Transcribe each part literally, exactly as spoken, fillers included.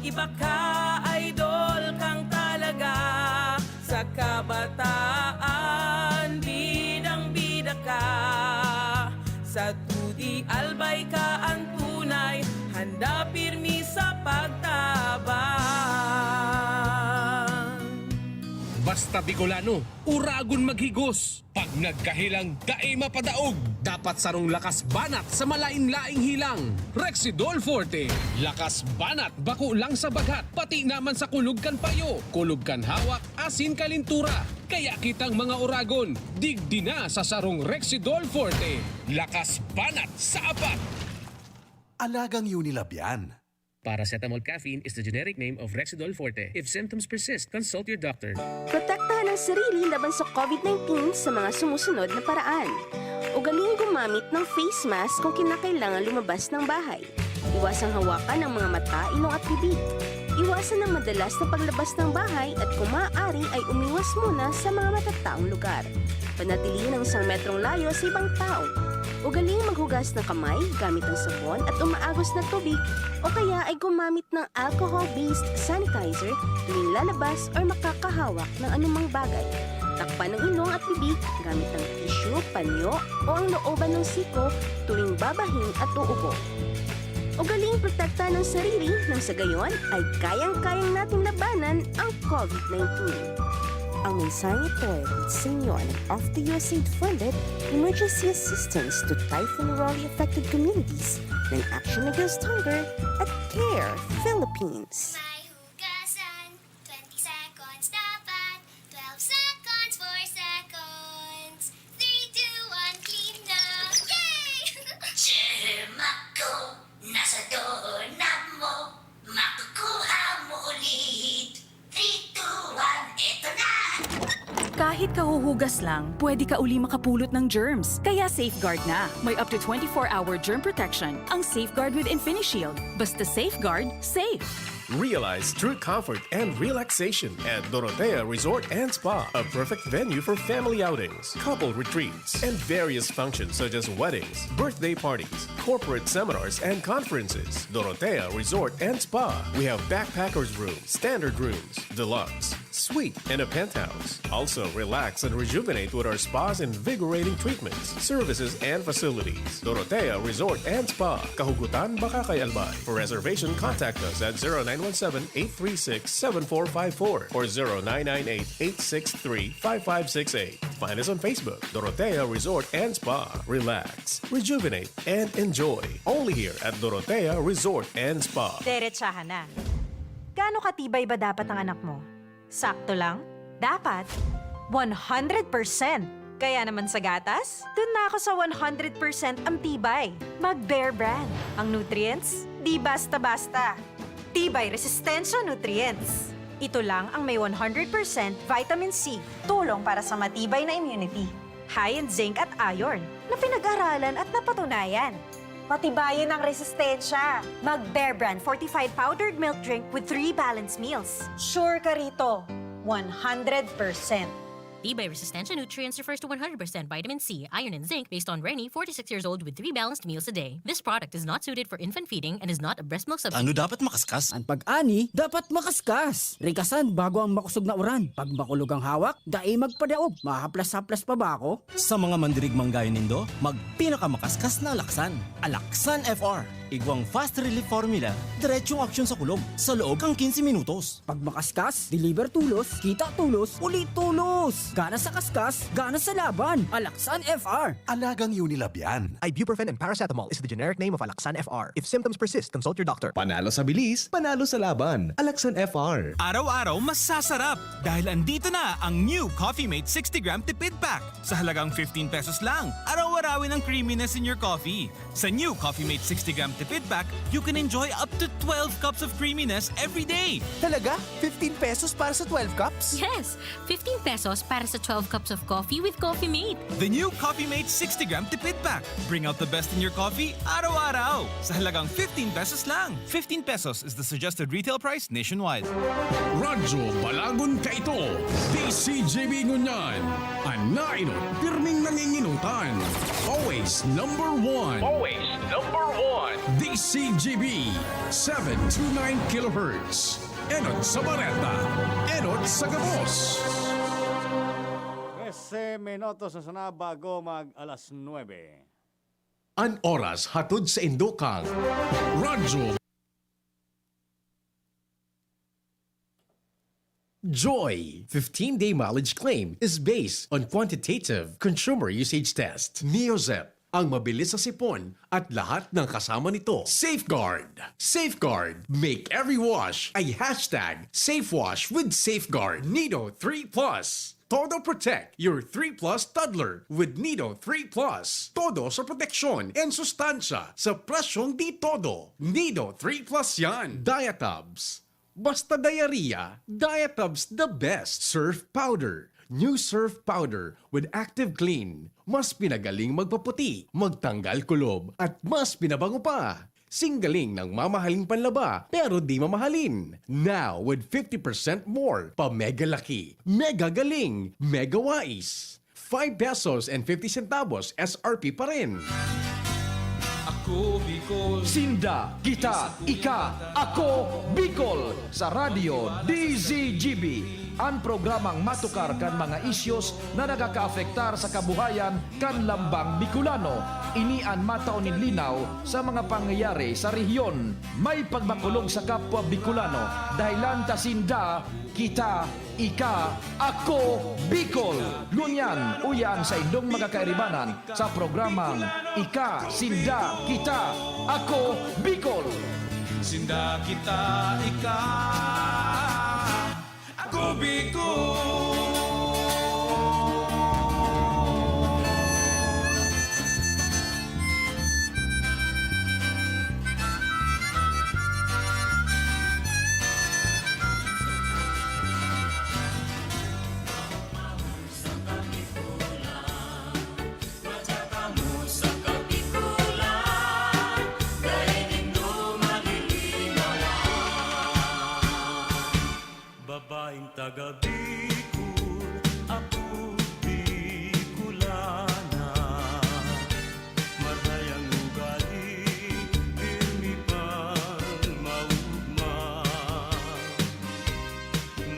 Iba ka, idol kang talaga. Sa kabataan, bidang-bida ka. Sa T U D I Albay ka ang tunay, handa pirmi sa pagtabang. Basta Bicolano, uragon maghigos. Pag nagkahilang, dai mapadaog. Dapat sarong lakas banat sa malain-laing hilang. Rexidol Forte. Lakas banat bako lang sa baghat, pati naman sa kulog kan payo, kulog kan hawak, asin kalintura. Kaya kitang mga uragon, digdi na sa sarong Rexidol Forte. Lakas banat sa apat. Alagang Unilab yan. Paracetamol caffeine is the generic name of Rexidol Forte. If symptoms persist, consult your doctor. Protektahan ang sarili laban sa COVID nineteen sa mga sumusunod na paraan. Ugaling gumamit ng face mask kung kinakailangan lumabas ng bahay. Iwasang hawakan ang mga mata, ilong at bibig. Iwasan ang madalas na paglabas ng bahay at kung maaari ay umiwas muna sa mga matataong lugar. Panatilihin ang isang metrong layo sa ibang tao. Ugaling maghugas ng kamay gamit ang sabon at umaagos na tubig o kaya ay gumamit ng alcohol-based sanitizer tuwing lalabas or makakahawak ng anumang bagay. Takpan ang ilong at bibig gamit ang tissue, panyo o ang looban ng siko tuwing babahin at uubo. Ugaling protektahan ang sarili nang sa gayon ay kayang-kayang nating labanan ang COVID nineteen. Ang mensaheng ito ay hatid sa inyo ng Off the U S A I D funded Emergency Assistance to Typhoon Raleigh Affected Communities ng Action Against Hunger at CARE Philippines. May hugasan, twenty seconds dapat, twelve seconds, four seconds, three, two, one, clean na! Yay! Germ ako, nasa doorknob mo, makukuha mo ulit. Three, two, one, eto na! Kahit kahuhugas lang, pwede ka uli makapulot ng germs. Kaya Safeguard na. May up to twenty-four hour germ protection ang Safeguard with InfiniShield. Basta Safeguard, safe! Realize true comfort and relaxation at Dorotea Resort and Spa, a perfect venue for family outings, couple retreats, and various functions such as weddings, birthday parties, corporate seminars, and conferences. Dorotea Resort and Spa. We have backpackers room, standard rooms, deluxe, suite, and a penthouse. Also, relax and rejuvenate with our spa's invigorating treatments, services, and facilities. Dorotea Resort and Spa, Kahugutan, Bacacay, Albay. For reservation, contact us at zero nine one seven, eight three six, seven four five four or zero nine nine eight, eight six three, five five six eight. Find us on Facebook, Dorotea Resort and Spa. Relax, rejuvenate, and enjoy. Only here at Dorotea Resort and Spa. Derechahan na. Gaano katibay ba dapat ang anak mo? Sakto lang? Dapat one hundred percent. Kaya naman sa gatas, dun na ako sa one hundred percent ang tibay. Mag Bear Brand. Ang nutrients, di basta-basta. Tibay Resistensya Nutrients. Ito lang ang may one hundred percent vitamin C, tulong para sa matibay na immunity. High in zinc at iron, na pinag-aralan at napatunayan. Patibayin ang resistensya. Mag Bear Brand fortified powdered milk drink with three balanced meals. Sure ka rito, one hundred percent. Tibay Resistensya Nutrients refers to one hundred percent vitamin C, iron, and zinc based on Reni, forty-six years old with three balanced meals a day. This product is not suited for infant feeding and is not a breast milk substitute. Ano dapat makaskas? An pag-ani dapat makaskas. Rigasan bago ang makusog na uran. Pag makulog ang hawak, dai magpadaog. Mahaplas-haplas pa ba ako? Sa mga mandirigmang gayo nindo, magpinakamakaskas na alaksan. Alaksan F R. Igwang fast relief formula, diretsong aksyon sa kulog, sa loob kan quince minutos. Pag makaskas, deliver tulos, kita tulos, uli tulos! Gana sa kaskas, gana sa laban! Alaksan F R! Alagang Unilab yan. Ibuprofen and paracetamol is the generic name of Alaxan F R. If symptoms persist, consult your doctor. Panalo sa bilis, panalo sa laban. Alaxan F R. Araw-araw masasarap dahil andito na ang new Coffee Mate sixty gram Tipid Pack. Sa halagang fifteen pesos lang, araw-arawin ang creaminess in your coffee. Sa new Coffee Mate sixty gram Tipid Pack, you can enjoy up to twelve cups of creaminess every day. Talaga? Fifteen pesos para sa twelve cups? Yes! Fifteen pesos para sa twelve cups of coffee with Coffee Mate. The new Coffee Mate sixty gram Tipid Pack. Bring out the best in your coffee araw-araw. Sa halagang fifteen pesos lang. Fifteen pesos is the suggested retail price nationwide. Radyo Balagon Kaito, D C G B Ngunyan, an nainot, pirming nanginginutan. Always number one. Always number one. D C G B, seven two nine kilohertz. Enot sa Bareta, enot sa gabos. Trese minutos na sana bago mag alas nuebe. An oras hatod sa Indokang Radyo. Joy fifteen-day mileage claim is based on quantitative consumer usage test. Neozep, ang mabilis sa sipon at lahat ng kasama nito. Safeguard. Safeguard. Make every wash a hashtag safe wash with Safeguard. Nido three plus. Todo Protect your three plus toddler with Nido three plus. Todo sa proteksyon and sustansya sa presyong di todo. Nido three plus yan. Diatabs. Basta diarrhea, Diatabs the best. Surf powder. New Surf powder with Active Clean. Mas pinagaling magpaputi, magtanggal kulob, at mas pinabango pa. Singgaling ng mamahaling panlaba, pero di mamahalin. Now with fifty percent more pa mega laki, mega galing, mega wais. Five pesos and fifty centavos S R P pa rin. Ako Bicol. Sinda, kita, ika, ako, Bicol. Sa Radyo D Z G B, an programang matukar kan mga isyos na nagakaapektar sa kabuhayan kan lambang Bicolano. Ini an matao nin linaw sa mga pangyayari sa rehiyon. May pagmakulog sa kapwa Bicolano, dahilan ta sinda, kita, ika, ako, Bicol. Ngunyan, uya an saindong mga kairibanan sa programang Ika, Sinda, Kita, Ako, Bicol. Sinda, kita, ika, ako, Bicol. Babaeng taga Bicol, ako Bicolana. Marhay ang ugali, pirmi pang maugma.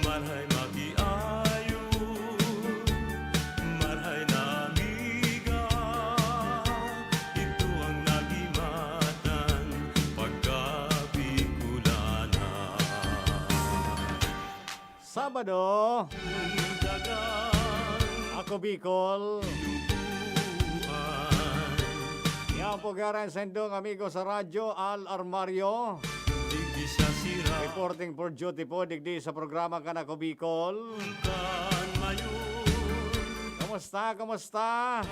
Marhay makiayo, marhay na amiga, ito ang nagimatan pagka Bicolana. Sabado, Ako Bicol. Yan po, garan sa indong amigo sa radyo, Al Armario. Reporting for duty po, digdi sa programa kan Ako Bicol. Kamusta? Kamusta?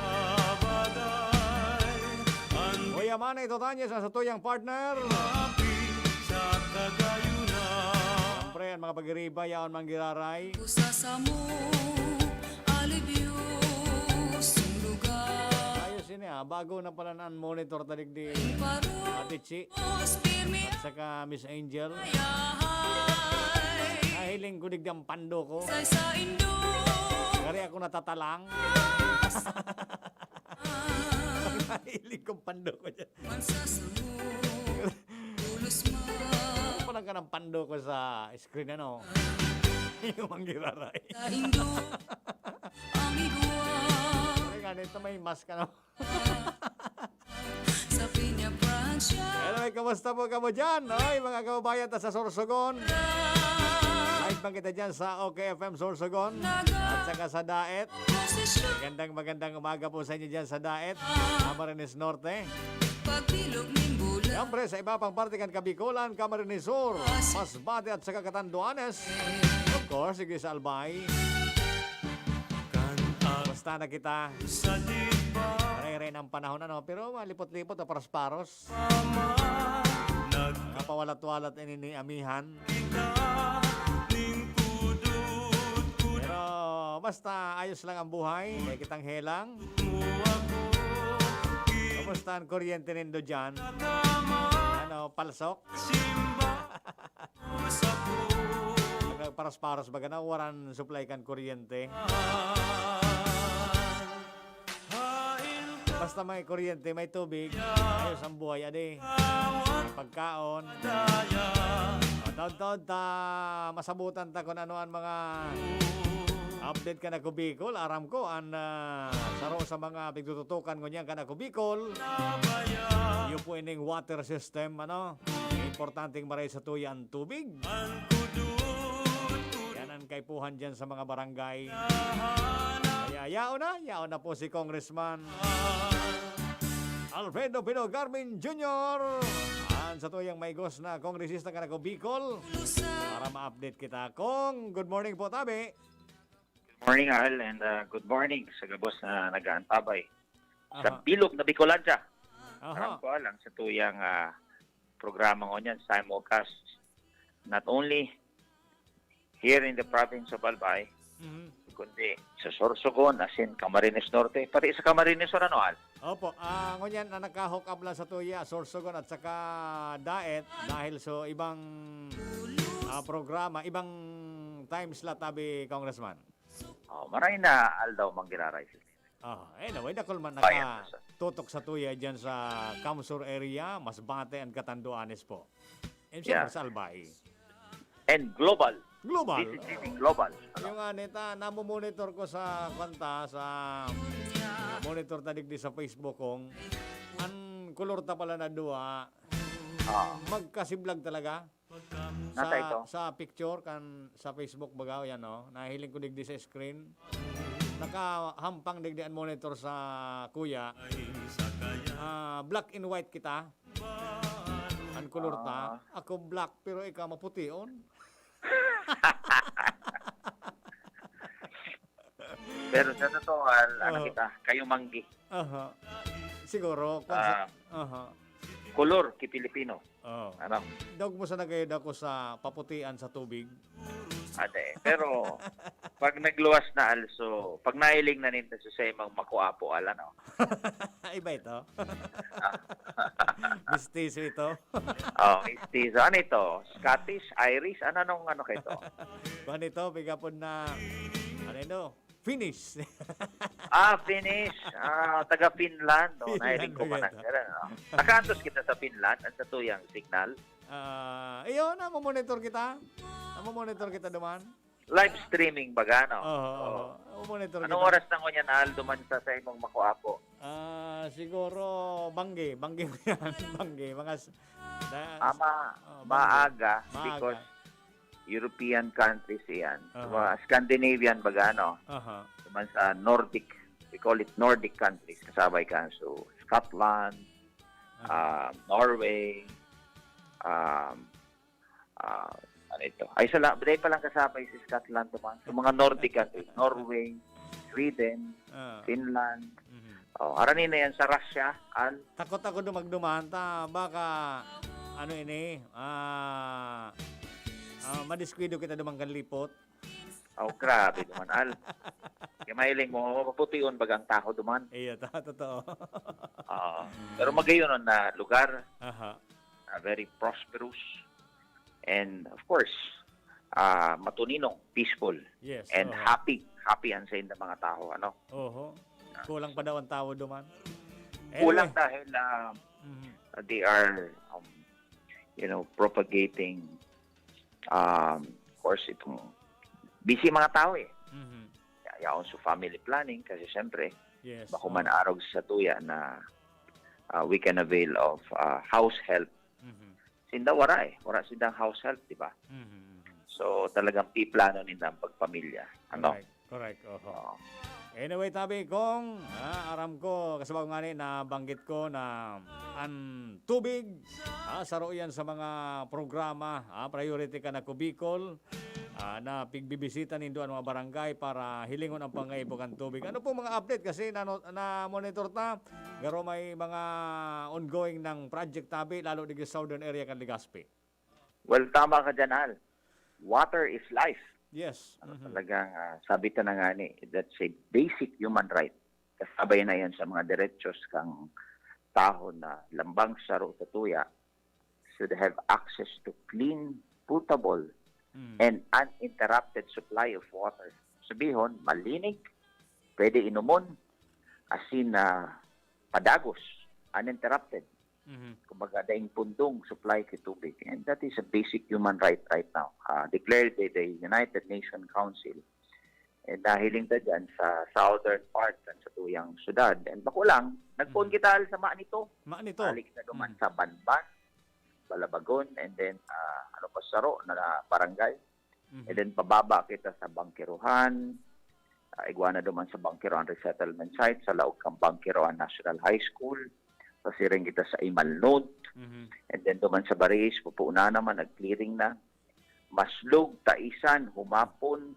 Kuya Manny Totanyes, ang satuyang partner. Siyempre, ang mga pag-iriba, yaon man giraray. Ayos ini, ah. Bago na pala na ang monitor ta digdi. Ate Chi. At saka Miss Angel. Nahiling ko digdi ang pando ko. Gari ako natatalang. Nahiling ko ang pando ko dyan. Ano pa lang ka ng pando ko sa screen, ano? Yung manggiraray. Ay, nga, nito may mask, ano? Anyway, kamusta po kamo dyan? Oy, mga kababayan ta sa Sorsogon. Live man kita dyan sa OK F M Sorsogon. At saka sa Daet. Magandang, magandang umaga po sa inyo dyan sa Daet, Camarines Norte. Siyempre, sa iba pang parte kan Kabikolan, Camarines Sur, Masbate at saka Catanduanes. Of course, sige sa Albay. Basta na kita. Rere ng panahon, ano, pero malipot-lipot, paros-paros. Kapawalat-walat ini ni amihan. Pero basta ayos lang ang buhay, may kitang helang. Kumusta ang kuryente nindo dyan? Ano, palsok? Nagparos-paros baga na waran supply kan kuryente. Basta may kuryente, may tubig, ayos ang buhay, adi. May pagkaon. O, taon-taon ta, masabutan ta kung ano ang mga update kan Ako Bicol. Aram ko, ang, ah, saro sa mga pigtututukan ngunyan kan Ako Bicol, iyo po ining water system, ano? Importanteng maray sa tuya ang tubig. Yan ang kaipuhan dyan sa mga barangay. Kaya yaon na, yaon na po si Congressman Alfredo Pino Garmin Junior. Ang sa tuyang maigos na kongresista kan Ako Bicol. Para ma-update kita. Kong, good morning po, tabi. Good morning, Al, and uh, good morning sa gabos na nag-aantabay sa Aha. bilog na Bicolandia. Aha. Aram ko, Al, ang sa tuyang ah, programa ngunyan, simulcast, not only here in the province of Albay, Mhm. kundi sa Sorsogon, asin Camarines Norte, pati sa Camarines Sur, ano, Al? Opo, ah, ngunyan na nagka-hook up lang sa tuya, Sorsogon at saka Daet dahil sa ibang ah, programa, ibang time slot, tabi, Congressman. Oh, maray na aldaw manggiraray sila. Ah, anyway, dakul man Bayan na sa- nakatutok sa tuya dyan sa Kamsur area, Masbate and Catanduanes po. And syempre Yeah. sa Albay. And global. Global. D C T V Global. Yung nga, neta, namomonitor ko sa, kwan ta, sa monitor ta digdi sa Facebook kong, ang kolor ta pala na duwa, Ah, magkasiblag talaga. Nata ito. Sa picture kan sa Facebook baga, yan, no? Nahiling ko digdi sa screen. Nakahampang digdi ang monitor sa kuya. Ah, black and white kita. Ang kulor ta. Ako black, pero ikaw mapution. Pero sa totoo, Al, ano Oo. kita, kayo manggi. Aha. Siguro, kung sa, Ah, aha. Kolor ki Pilipino. Oh. Ano? Daog mo sa nagayod ako sa paputian sa tubig. Ade. Pero pag nagluwas na, Al, so, pag nailing na ninda sa semang makuapo, Al, ano? Iba ito. Mistiso ito. Oh, mistiso. Ano ito? Scottish? Irish? Ano nung ano ka ito? Kung ito, pigapon na, ano ito? Finish. Ah, Finnish. Ah, taga Finland. No? Finland, Nahiling ko man maganda. ang ganun, no? Nakaantos kita sa Finland, ang sa tuyang signal. Ah, iyo, namomonitor kita. Namomonitor kita duman. Live streaming baga, no? Oo, Oo. oo. Namomonitor Anong kita. Oras na ngunyan, Al, duman sa saimong makuapo? Ah, siguro, banggi. Banggi mo yan. Banggi. Mga s- na- Ama, oh, banggi. maaga, Maaga. Because European countries iyan. Aha. Mga Scandinavian baga, no? Aha. Duman sa Nordic, we call it Nordic countries, kasabay ka. So, Scotland, Aha. um, Norway, um, ah, ano ito? Ay, sala, dahil palang kasabay si Scotland, duman. Sa mga Nordic countries, Norway, Sweden, Ah. Finland. Mhm. Oh, harani na yan sa Russia, Al. Takot ako dumagduman ta. Baka, ano ini, ah, ah, madiskwido kita duman kan lipot. Oh, grabe naman, Al. Kaya mahiling mo, mapupution bagang taho duman. Iyo, ta, totoo. Oo. Pero magayon na lugar, Aha. ah, very prosperous, and of course, ah, matuninong, peaceful, Yes. and Oho. happy, happy ang sainda mga taho, ano? Oho. Kulang pa daw ang tawo duman. Kulang Anyway. Dahil ah, Mhm. they are, um, you know, propagating, um, of course, itong busy mga tao eh. Mhm. Ya- Yaon sa family planning kasi siyempre, Yes. bako man arog sa tuya na ah, we can avail of ah, house help. Mhm. Sinda wara eh. Wara sindang house help, di ba? Mhm. Mhm. So, talagang piplano ninda ang pagpamilya. Ano? Correct, correct. Oho. Oo. Anyway, tabi kong, ah, aram ko, kasabaw nga ni, nabanggit ko na ang tubig, ah, saro yan sa mga programa, ah, priority kan Ako Bicol, ah, na pigbibisita nindo ang mga barangay para hilingon ang pangaipo kan tubig. Ano pong mga update? Kasi na, na-monitor ta, garo may mga ongoing ng project tabi, lalo digdi sa southern area kan Legazpi. Well, tama ka dyan, Al. Water is life. Yes. Ano, Mhm. Talagang, ah, sabi ta na nga ni, that's a basic human right. Kasabay na yan sa mga derechos kang taho na lambang saro sa tuya should have access to clean, potable, Mm. and uninterrupted supply of water. Sabihon, malinig, pwede inumon, asin na padagos, uninterrupted. Mhm. Kumbaga, daing pundong supply ki tubig. And that is a basic human right right now. Ah, declared by the United Nations Council. And nahiling ta dyan sa southern part kan satuyang syudad. And bako lang, nagpoon Mhm. kita sa Manito. Ma nito. Balik na duman Mhm. sa Banban, Balabagon, and then ah, ano pa saro na barangay. Mhm. And then pababa kita sa Bangkerohan, ah, igwa na duman sa Bangkerohan Resettlement Site, sa laog kan Bangkerohan National High School, pasiring kita sa Imalnod, Mhm. and then duman sa Baris, pupuon na naman, nag-clearing na. Maslog, Taisan, Humapon,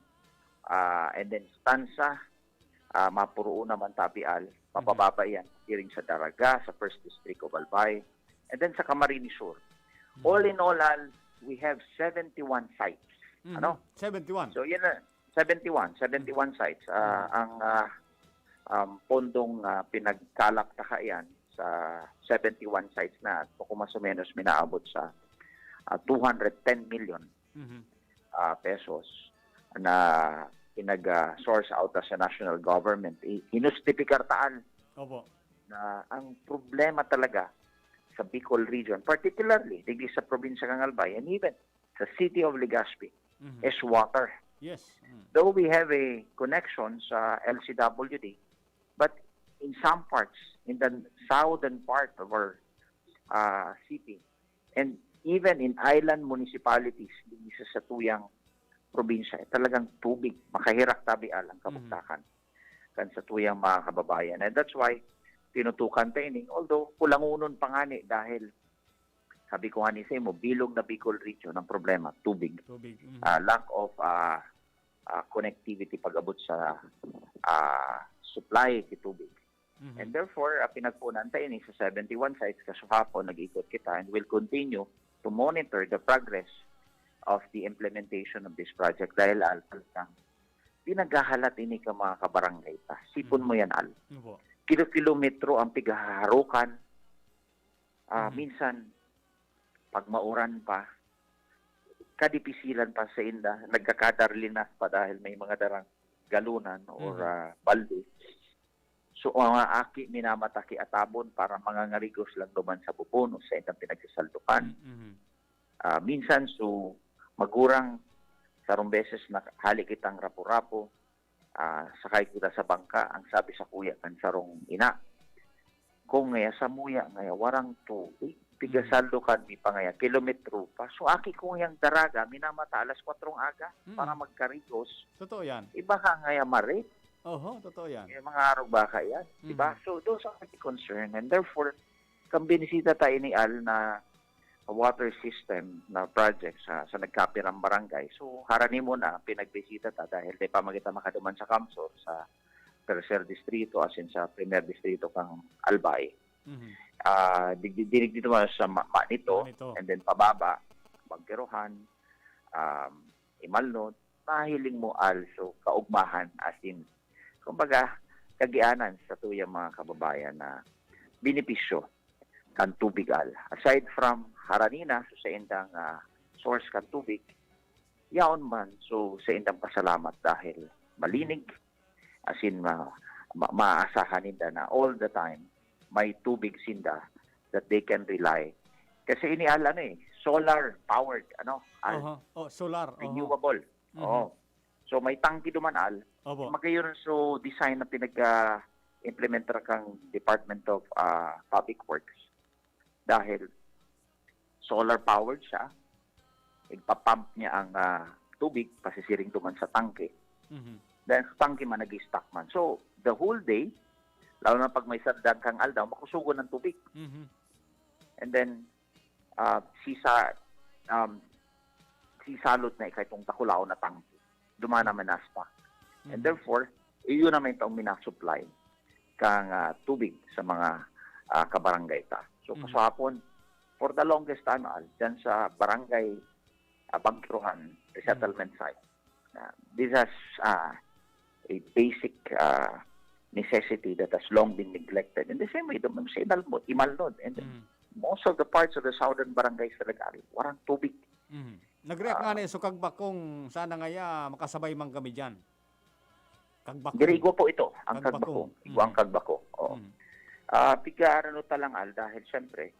ah, and then Stanza, ah, mapuruon naman tabial, mapababa yan, siring sa Daraga, sa First District of Albay, and then sa Camarines Sur. All in all, Al, we have seventy-one sites. Mhm. Ano? Seventy-one. So, yan na, seventy-one, seventy-one sites. Ah, ang ah, um, pondong ah, pinagkalak ta yan sa seventy-one sites na, kung mas o menos, minaabot sa ah, two hundred ten million Mhm. ah, pesos na pinag-source out sa national government. I- Hinustipikar taan Opo. na ang problema talaga sa Bicol region, particularly digdi sa probinsya ng Albay and even sa city of Legazpi, Mhm. is water. Yes. Mm. Though we have a connection sa L C W D, but in some parts, in the southern part of our uh, city, and even in island municipalities, digdi sa satuyang probinsya, eh, talagang tubig, makahirak tabi alang kabugtakan kan satuyang mga kababayan. And that's why tinutukan ta ini, although kulangonon pa ngani dahil sabi ko nga ni sa imo, bilog na Bicol region ang problema, tubig. Tubig. Mhm. Ah, lack of ah, ah, connectivity pag-abot sa ah, supply ki tubig. Mhm. And therefore, ah, pinagpunan ta ini sa seventy-one sites, kasuhapon nag-ikot kita and will continue to monitor the progress of the implementation of this project dahil, Al, talagang pinaghahalat ini ka mga kabarangay ta. Sipon Mhm. mo yan, Al. Opo. Kilo-kilometro ang pigahaharukan. Ah, Mhm. Minsan, pag mauran pa, kadipisilan pa sa inda, nagkakadarlinas pa dahil may mga darang galunan or Mhm. ah, balde. So, ang mga aki minamata ki atabon para mangangarigos lang duman sa bubon o sa indang pinagsasaldukan. Mhm. Ah, minsan, so, magurang sarong beses na hali kitang Rapu-Rapu, ah, sakay kita sa bangka, ang sabi sa kuya kan sarong ina, "Kung ngaya samuya ngaya, warang tubig. Pigasaldukan mi pa ngaya, kilometro pa." So, aki ko ngayang daraga, minamata alas kwatrong aga Mm. para magkarigos. Totoo yan. Iba ka ngaya marit, Oho, totoo yan. yung mga arog baka yan. Diba? Mhm. So, those are the concern. And therefore, kang binisita ta ini, Al, na water system na project sa, sa nagkapirang barangay. So, harani mo na, pinagbisita ta dahil di pa magita makaduman sa Kamsor, sa tercer distrito, as in sa primer distrito kang Albay. Mhm. Ah, di, di, dinig dito man sa ma, ma nito, Manito. And then pababa, Bangkerohan, um, Imalnod, mahiling mo also kaugmahan, as in, kumbaga, kagianan sa tuyang mga kababayan na benepisyo kan tubig, Al. Aside from harani na, so sa indang ah, source kan tubig, yaon man, so sa indang pasalamat dahil malinig, as in, ma, ma, maasahan ninda na all the time may tubig sinda that they can rely. Kasi ini, Al, ano eh, solar powered, ano, Al, Oho. Oh, solar. Oho. Renewable. Mhm. Oo. So may tangke duman, Al. Opo. Magayon so design na pinag-implement kang Department of ah, Public Works. Dahil solar powered siya, igpa-pump niya ang ah, tubig, pasisiring duman sa tangke. Mhm. Then sa tangke man, nag-stock man. So, the whole day, lalo na pag may sardang kang aldaw, makusugon ng tubig. Mhm. And then, ah, sisa, um, sisalot na ika itong takulaw na tangke. Duman naman na-stock. And Mhm. therefore, iyon naman itong minasupply kang ah, tubig sa mga ah, kabarangay ta. So, Mhm. Kasuhapon, for the longest time, Al, dyan sa barangay ah, Bangkerohan Resettlement Site, ah, this has ah, a basic ah, necessity that has long been neglected. In the same way, duman sa Inalmo, Imalnod, and then Mhm. most of the parts of the southern barangays talaga, Al, warang tubig. Mhm. Nag-react Ah. nga na so Kagbakong, sana ngaya makasabay man kami dyan. Kagbakong. Diri, igwa po ito, ang Kagbakong. Kagbakong. Igwa ang Mhm. Kagbakong. Oo. Mhm. Ah, pigaarano ta lang, Al, dahil siyempre,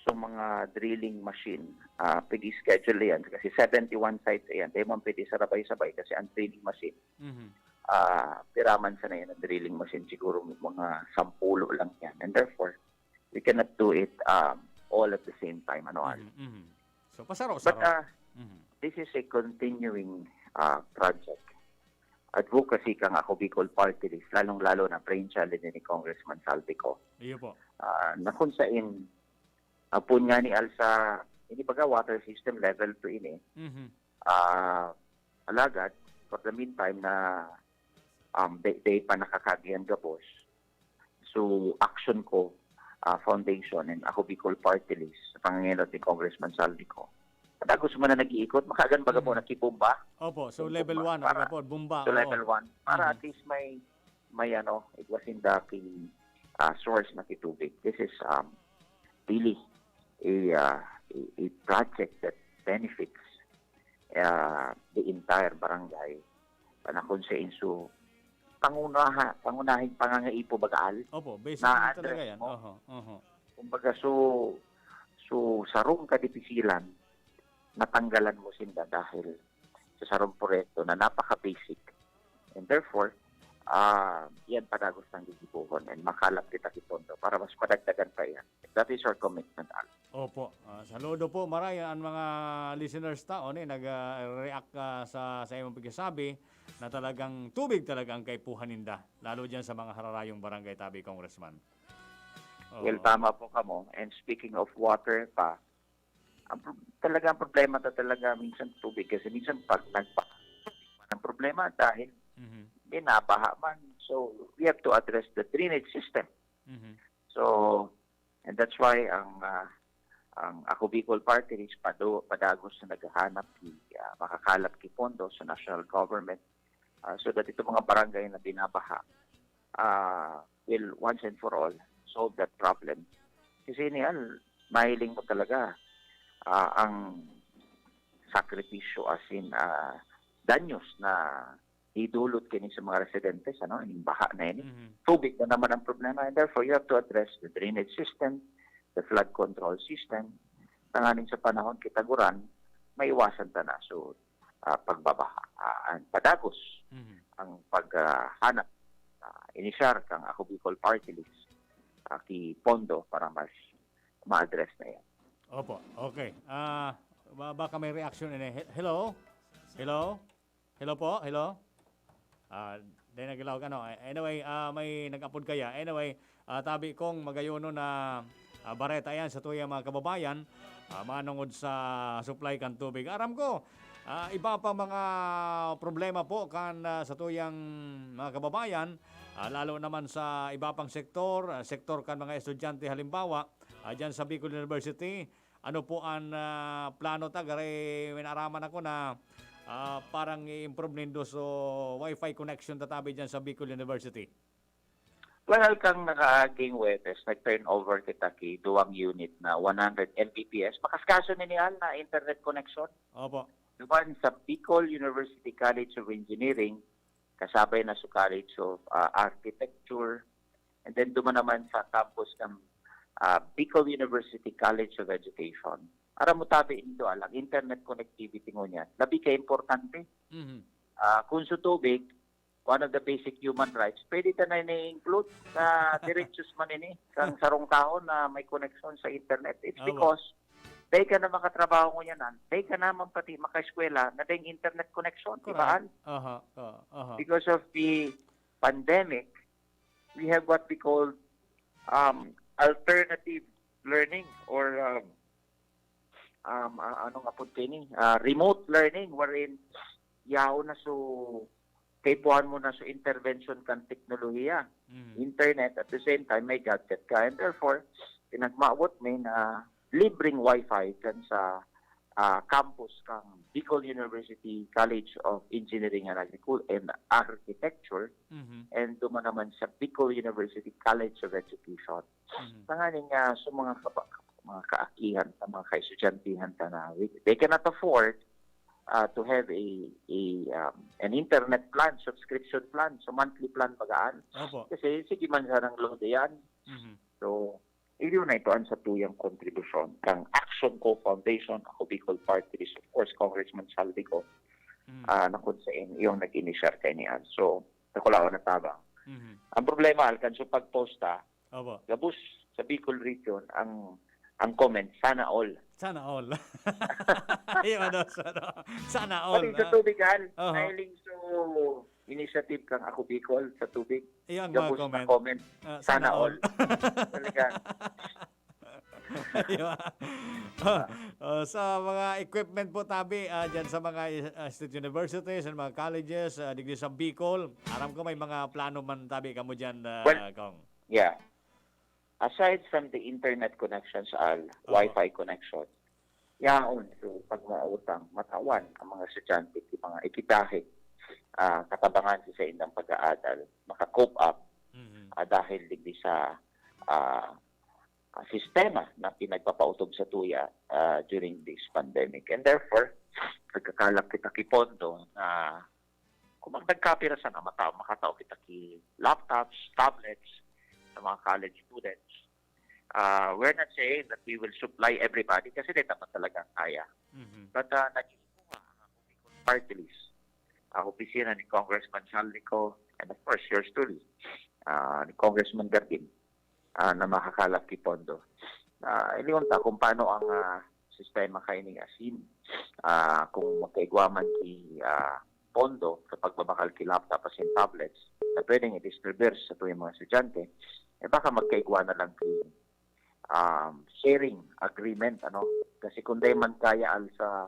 so mga drilling machine, ah, pig-schedule yan kasi seventy-one sites yan. Dahil mo pwede sarabay-sabay kasi ang drilling machine, Mhm. ah, piraman sa na yan ang drilling machine, siguro mga sampulo lang yan. And therefore, we cannot do it um, all at the same time. Ano, Al? Mhm. Mhm. So, pasaro-saro. But uh, Mhm. this is a continuing uh, project. Advocacy kang Ako Bicol Party List, lalong-lalo na brainchild ni Congressman Saldico. Iyo po. Ah, na kung sain, apon nga ni Al sa, ini baga water system level two ini. Mhm. Ah, alagad, for the meantime na um, day, day pa nakakagihan gabos. So, Action Ko ah, Foundation and Ako Bicol Party List sa pangangenot ni Congressman Saldico. Padagos man na nag-iikot, makaagan baga po Mhm. nakibomba. Opo, so Yung level bomba, one, para- ano po, bomba. So, Oo. level one. Para Mhm. at least may, may ano, it was in the uh, source na kitubig. This is um, really a, uh, a, a project that benefits uh, the entire barangay. Panakon sa inso, pangunaha, pangunahing pangangaipo baga, Al. Opo, basic Na na talaga address yan. mo. Oho, oho. Kumbaga, so, so sarong kadipisilan, natanggalan mo sinda dahil sa sarong proyekto na napaka-basic. And therefore, ah, yan padagos ng gigibuhon and makalap kita ki pondo para mas madagdagan pa yan. That is our commitment, Al. Opo. Ah, saludo po, maray an mga listeners ta, o ni nag-react ah, sa sa imong pagkasabi na talagang tubig talaga ang kaipuhan ninda, lalo diyan sa mga hararayong barangay tabi, Congressman. Oo. Well, tama po kamo. And speaking of water pa, ang pro- talaga ang problema ta talaga minsan tubig kasi minsan pag nagpa ang problema dahil Mhm. binabaha man. So, we have to address the drainage system. Mhm. So, and that's why ang ah, ang Ako Bicol Party List pado, padagos na naghahanap ki ah, makakalap ki pondo sa national government ah, so that itong mga barangay na binabaha ah, will once and for all solve that problem. Kasi ni Al, mahiling mo talaga ah, ang sakripisyo asin ah, danyos na idulot kini sa mga residentes, ano, yung baha na ini. Mhm. Tubig na naman ang problema, and therefore you have to address the drainage system, the flood control system. Tanganing sa panahon kitaguran, maiwasan ta na. So, ah, pagbabaha, ah, ang padagos, Mhm. ang paghanap, ah, inisyar kang Ako Bicol Party List, ah, ki pondo para mas ma-address na yan. Opo, okay. Ah, ba- baka may reaction ini. He- Hello? Hello? Hello po? Hello? Ah, dahil naglaog ano. Eh, Anyway, ah, may nag-apod kaya. Anyway, ah, tabi kong magayono na ah, bareta yan sa tuyang mga kababayan, ah, manungod sa supply kan tubig. Aram ko, ah, iba pa mga problema po kan ah, sa tuyang mga kababayan, ah, lalo naman sa iba pang sektor, ah, sektor kan mga estudyante halimbawa, ah, dyan sa Bicol University. Ano po ang ah, plano ta? Gari, may naaraman ako na ah, parang i-improve nindo so wifi connection tatabi dyan sa Bicol University. Well, kang nakaaging Webes, nag-turnover kita ki duwang unit na one hundred M B P S. Makaskaso ni Al na internet connection. Opo. Duman sa Bicol University College of Engineering, kasabay na sa College of ah, Architecture, and then duman naman sa campus ng ah, Bicol University College of Education. Aram mo tabi indo, Al, ang internet connectivity ngunyan, labi ka importante. Mhm. Ah, kung sa tubig, one of the basic human rights, pwede ta na ini-include sa direitos man ini, kang sarong taon na may connection sa internet. It's Awa. Because, dahil ka na makatrabaho ngunyan, dahil ka naman pati makaeskwela, na dahil internet connection, di ba, Al? Aha, aha, aha. Because of the pandemic, we have what we call um, alternative learning or um, um, ah, ano nga po ini? Ah, remote learning wherein yaon na so kaipuhan mo na so intervention kan teknolohiya, Mhm. internet, at the same time may gadget ka, and therefore pinagmawot may na libreng wifi kan sa ah, campus kang Bicol University College of Engineering and Agriculture and Architecture, Mhm. and duman naman sa Bicol University College of Education. Mhm. Tanganing nga sa mga kaba- mga kaakihan, sa mga kaestudyantehon ta na, they cannot afford uh, to have a a um, an internet plan, subscription plan, so monthly plan bagaan. Opo. Kasi sige man sanang load yan, Mhm. So, iyo na ito ang satuyang kontribusyon kang Action Co Foundation, Ako Bicol Party List, of course, Congressman Saldico, Mm. ah, na kung saan iyong nag-initiate kaini, Al. So, nakulaon na tabang. Mhm. Ang problema, Al, kan sa pagposta, Opo. gabos sa Bicol region ang ang comment, "Sana all." Sana all. Iyo, ano, sana, sana all. Pati sa Ah. tubig, Al. Oho. Nahiling sa initiative kang Ako Bicol sa tubig. Iyo ang mga Gabos na comment. comment. Ah, Sana sana all. all. Talaga. Iyo. Oh, sa mga equipment po tabi ah, dyan sa mga ah, state universities and mga colleges ah, digdi sa Bicol, aram ko may mga plano man tabi kamo dyan, ah, Well, Kong. Yeah. Aside from the internet connections, Al, Oo. Wi-Fi connection, yaon, so pag mautang, matawan ang mga estudyante, yung mga ekipahe, ah, katabangan sa saindang pag-aadal, maka-cope up Mhm. ah, dahil digdi sa ah, ah, sistema na pinagpapautob sa tuya ah, during this pandemic. And therefore, nagkakalap kita ki pondo na kung magdagkapira sana, mata, makatao kita ki laptops, tablets sa mga college students. Ah, we're not saying that we will supply everybody kasi di naman talaga kaya. Mhm. But uh, nag-iipuha ang Ako Bicol Party List, ang opisina ni Congressman Saldico, and of course, yours truly, ah, ni Congressman Garbin, ah, na makakalap ki pondo. Ah, iliwan ta kung paano ang ah, sistema kaining asin. Ah, kung magkaigwa man ki ah, pondo sa pagbabakal ki laptop asin tablets na pwedeng i-distribute sa tuyang mga estudyante, eh baka magkaigwa na lang ki um, sharing agreement, ano? Kasi kung di man kaya, Al, sa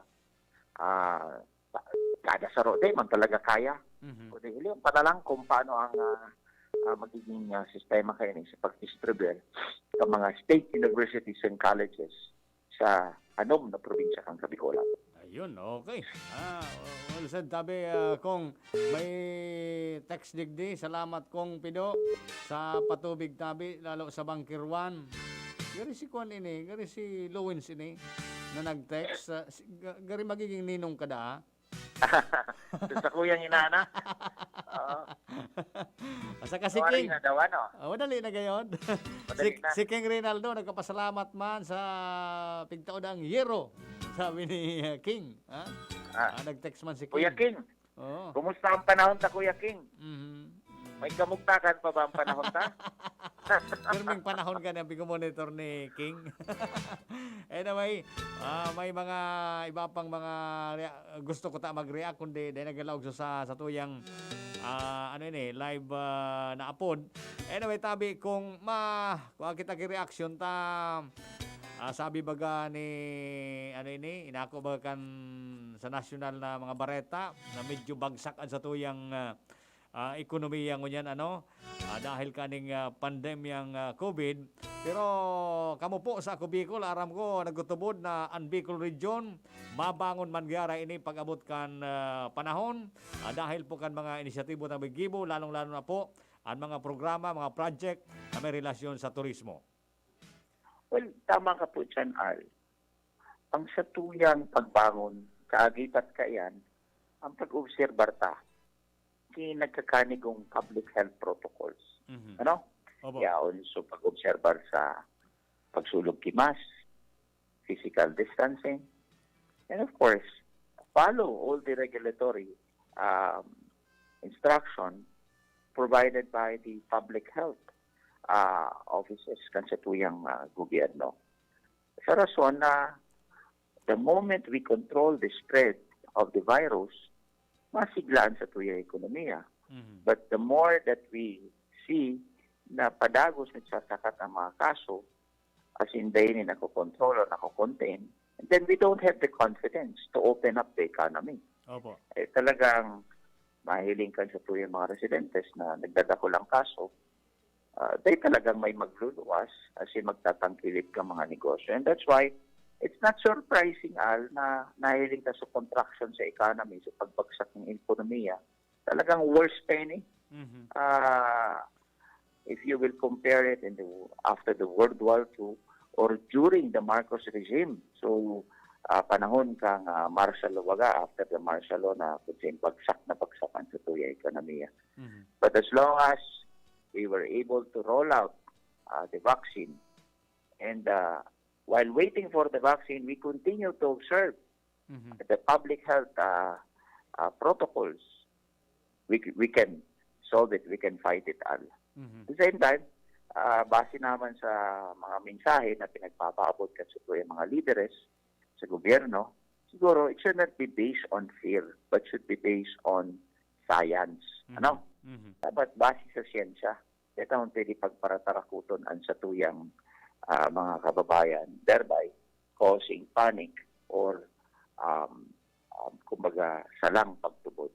ah, kada saro, di man talaga kaya. Mhm. Kundi iliwan ta na lang kung paano ang ah, ah, magiging ah, sistema kaini sa pag-distribute sa mga state universities and colleges sa anom na probinsya kan Bicolan. Ayun, okay. Ah, well said, tabi, ah, kung may text digdi, salamat kong Pido sa patubig tabi, lalo sa Bangkirwan. Gari si Kwan ini, gari si Lowens ini, na nag-text. Ah, si- ga- gari magiging ninong ka da, ah? Sa kuyang inana. Oo. Saka si Sorry King. Na daw, ano? Oh, madali na gayon. Madali si, na. Si King Reynaldo, nagkapasalamat man sa pigtaodang yero. Sabi ni uh, King. Ha? Ah. Ah, nag-text man si King. Kuya King, Oo. Kumusta ang panahon ta, Kuya King? Mhm. May kamugtakan pa ba ang panahon ta? Pirming panahon ka na pigmonitor ni King. Anyway, ah, may mga iba pang mga rea- gusto ko ta mag-react kundi dahil nagalaog sa sa tuyang ah, ano ini, live ah, na apod. Anyway, tabi kung ma kuha kita ki reaction ta ah, sabi baga ni ano ini, inako baga kan sa national na mga bareta na medyo bagsak an sa tuyang ah, ah, ekonomiya ngunyan ano ah, dahil kaning ah, pandemyang ah, COVID. Pero kamo po sa Ako Bicol, aram ko nagtutubod na an Bicol Region mabangon man gyara ini pag-abot kan ah, panahon ah, dahil po kan mga inisyatibo na may gibo, lalong-lalo na po ang mga programa, mga project na may relasyon sa turismo. Well, tama ka po dyan, Al. Ang satuyang pagbangon, kaagipat kaiyan, ang pag-obserbar ta, ki nagkakanigong public health protocols. Mhm. Ano? Opo. Yaon, so pag-obserbar sa pagsulog ki mask, physical distancing, and of course, follow all the regulatory um, instruction provided by the public health uh, offices kan sa tuyang uh, gobyerno. Sa rason na the moment we control the spread of the virus, masiglaan sa tuyang ekonomiya. Mhm. But the more that we see na padagos nagsasakat ang mga kaso, as in daily nakokontrol o nakokontain, then we don't have the confidence to open up the economy. Opo. Eh, talagang mahiling kan sa tuyang mga residentes na nagdadakul ang kaso, ah, dahil talagang may magluluwas as in magtatangkilik ka mga negosyo. And that's why it's not surprising, Al, na nahiling ka sa contraction sa economy, sa pagbagsak ng ekonomiya. Talagang worse pa yun eh. Mhm. Ah, if you will compare it in the, after the World War Two or during the Marcos regime. So, ah, panahon kang ah, martial law baga, after the martial law na kung saan bagsak na bagsak ang sa tuyang ekonomiya. Mhm. But as long as we were able to roll out uh, the vaccine. And uh, while waiting for the vaccine, we continue to observe Mhm. the public health uh, uh, protocols. We, we can solve it, we can fight it all. Mhm. At the same time, uh, base naman sa mga mensahe na pinagpapaabot kasi po yung mga lideres sa gobyerno, siguro it should not be based on fear, but should be based on science. Ano? Mhm. Dapat base sa siyensya. Di naman pwede pagparatarakuton ang satuyang ah, mga kababayan, thereby causing panic or um, um, kumbaga salang pagtubod.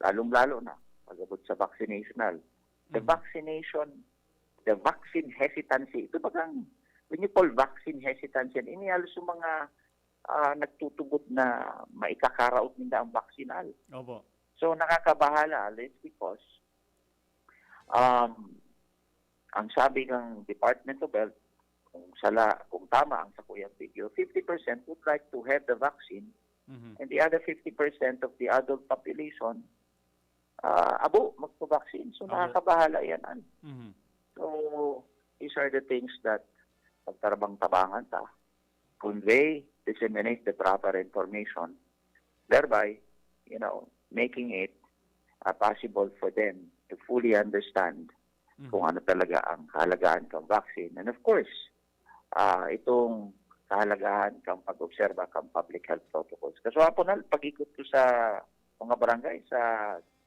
Lalong-lalo na pag-abot sa vaccinational. The Mhm. vaccination, the vaccine hesitancy, ito bagang, when you call vaccine hesitancy, yan, ini halos yung mga ah, nagtutubod na maikakaraot ninda ang vaccine, al. Opo. So, nakakabahala, al, it's because um, ang sabi ng Department of Health, kung sala, kung tama ang sakuyang figure, fifty percent would like to have the vaccine Mhm. and the other fifty percent of the adult population, ah, abo, magpa-vaccine. So, Abo. Nakakabahala yan, al. Mhm. So, these are the things that pagtarabang-tabangan ta, convey, disseminate the proper information, thereby, you know, making it uh, possible for them to fully understand Mhm. kung ano talaga ang kahalagahan ng vaccine. And of course, ah, itong kahalagahan ng pag-obserba ng public health protocols. Kasi po na, pag-ikot ko sa mga barangay, sa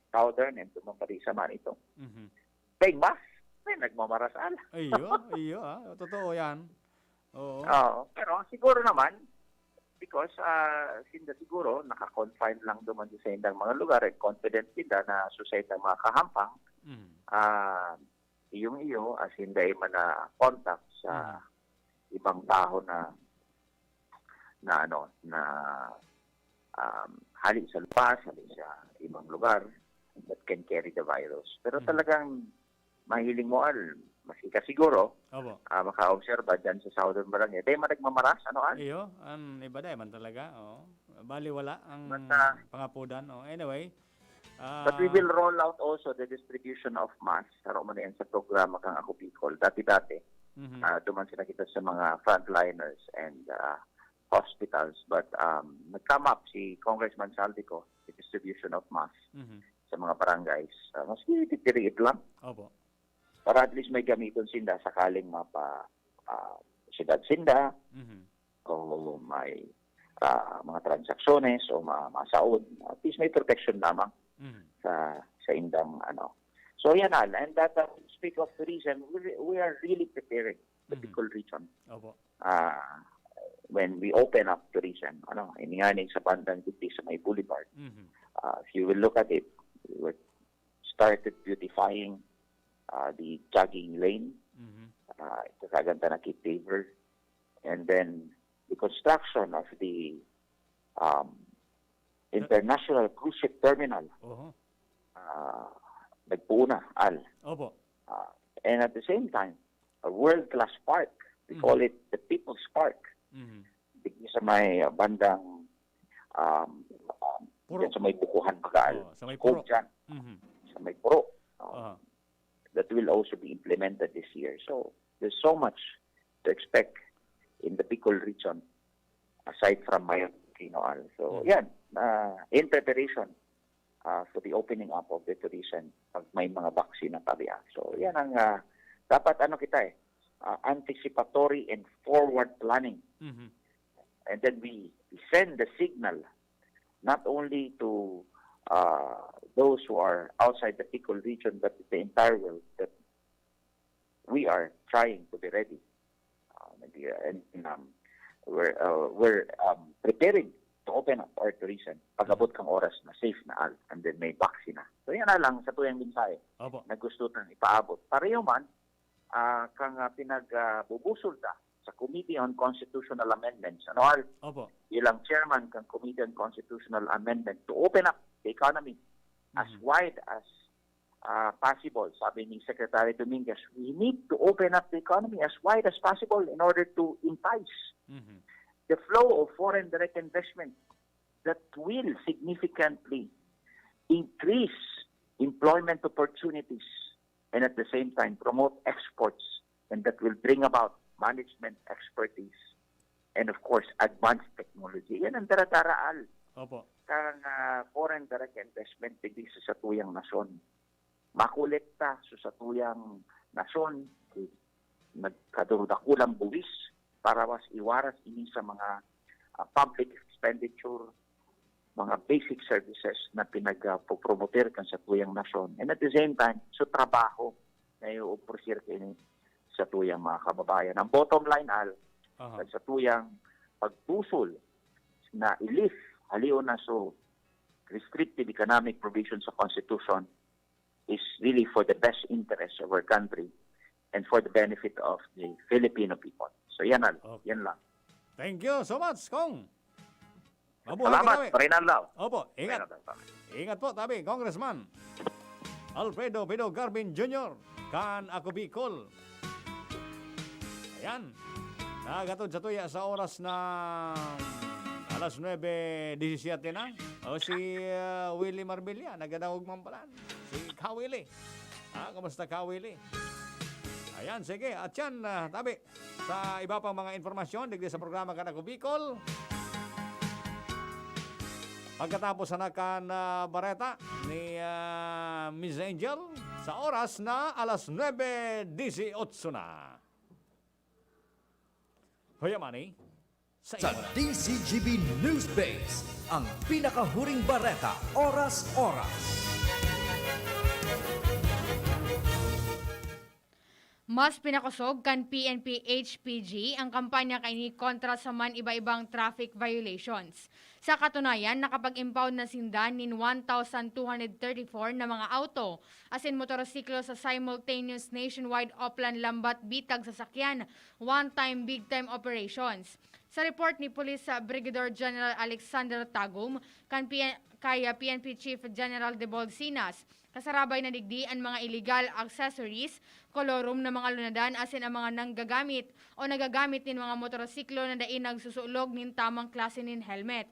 Southern and tumang pati sa Manito, Mhm. may mask, may nagmamarasal. Iyo, iyo ah. Totoo yan. Oo. Oo, pero siguro naman, because ah, sinda siguro, naka-confine lang duman sa indang mga lugar, and confident sinda na sa indang mga kahampang, Mhm. ah, iyong iyo, as in dahil man na contact sa Mhm. ibang tao na na ano, na um, hali sa lupas, hali sa ibang lugar that can carry the virus. Pero Mhm. Talagang mahiling mo, al, maski ka siguro, Opo. ah, makaobserba dyan sa Southern Barangay. Dahil man nagmamaras, ano, al? Iyo, ang iba dahil man talaga. Oo. Bali wala ang But, ah, pangapudan. Oh. Anyway, ah, But we will roll out also the distribution of masks. Saro man yan sa programa kang Ako Bicol. Dati-dati, mhm. ah, duman sila kita sa mga frontliners and ah, hospitals. But um, nag-come up si Congressman Saldico, the distribution of masks Mhm. sa mga barangays. Ah, maski titiriit lang. Opo. Para at least may gamiton sinda sakaling mapa ah, siyudad sinda Mhm. o may ah, mga transaksyonnes o ma masaod. At least may protection lamang Mhm. sa sa indang ano. So yan, al, and that uh, speak of tourism, we, we are really preparing the Mhm. Bicol region Opo. uh, when we open up tourism. Ano, ini nga ni sa bandang digdi sa may boulevard. Mhm. Uh, if you will look at it, we were started beautifying uh, the jogging lane. Mhm. Uh, ito sa ganda na Keith Faber. And then the construction of the um, International Cruise Ship Terminal. Oho. Uh, nagpuuna, al. Opo. Uh, and at the same time, a world-class park. We Mhm. call it the People's Park. Mhm. Digdi sa may uh, bandang um, um, Puro. Dyan sa may bukuhan, baga, al. Oh, sa may Cove puro. Dyan, Mhm. sa may puro. Uh, Aha. That will also be implemented this year. So, there's so much to expect in the Bicol region aside from Mayon, Quinoal. So, Mhm. yan, uh, in preparation uh, for the opening up of the tourism pag may mga vaccine na tabi. Ah. So, yan ang uh, dapat ano kita eh, uh, anticipatory and forward planning. Mhm. And then we, we send the signal not only to uh, those who are outside the Bicol region but the entire world that we are trying to be ready. Uh, nag- and um, we're, uh, we're um, preparing to open up our tourism pag-abot kang oras na safe na al, and then may vaccine na. So yan na lang sa tuyang mensahe Opo. Na gusto tang ipaabot. Pareho man, ah, kang ah, pinag-, ah, bubusol ta sa Committee on Constitutional Amendments, ano, al, Opo. Bilang chairman kang Committee on Constitutional Amendment to open up the economy as Mhm. wide as ah, possible. Sabi ni Secretary Dominguez, we need to open up the economy as wide as possible in order to entice Mhm. the flow of foreign direct investment that will significantly increase employment opportunities and at the same time promote exports and that will bring about management expertise and, of course, advanced technology. Yan ang daradaraal Opo. kang ah, foreign direct investment digdi sa satuyang nasyon. Makolekta sa satuyang nasyon, eh, nagkadurudakulang buwis para mas iwaras ini sa mga ah, public expenditure, mga basic services na pinagpromoter kan satuyang nasyon. And at the same time, so trabaho na i-offer kaini sa tuyang mga kababayan. Ang bottom line, Al, Aha. sa tuyang pagpusol na i-lift, halion na so restrictive economic provisions sa Constitution is really for the best interest of our country and for the benefit of the Filipino people. So yan, Al, Okay. yan lang. Thank you so much, Kong. Mabuhay ka Salamat, tabi. Marinal Lau. Opo, ingat. Marinal Lau. Ingat po, tabi, Congressman Alfredo Pido Garmin Junior, kan Ako Bicol. Ayan. Nagatod sa tuya sa oras na alas nuebe diecisiete na. O si ah, Willie Marbella, nagadangog man pala. Si Ka Willie. Ah, kumusta, Ka Willie? Ayan, sige. At yan, ah, tabi, sa iba pang mga impormasyon digdi sa programa kan Ako Bicol. Pagkatapos na kan ah, bareta ni ah, Miss Angel, sa oras na alas nuebe dieciocho na. Hoy, Amani, sa Sa imo na. D Z G B News Base, ang pinakahuring bareta, oras-oras. Mas pinakosog kan P N P H P G ang kampanya kaini kontra sa man iba-ibang traffic violations. Sa katunayan, nakapag-impound na sinda nin one thousand two hundred thirty-four na mga auto asin motorsiklo sa simultaneous nationwide Oplan Lambat Bitag Sasakyan One Time Big Time Operations. Sa report ni Police Brigadier General Alexander Tagum kan P N, kay P N P Chief General De Bolsinas, kasarabay na digdi an mga illegal accessories, colorum na mga lunadan asin ang mga nanggagamit o nagagamit nin mga motorsiklo na dai nagsusulog nin tamang klase nin helmet.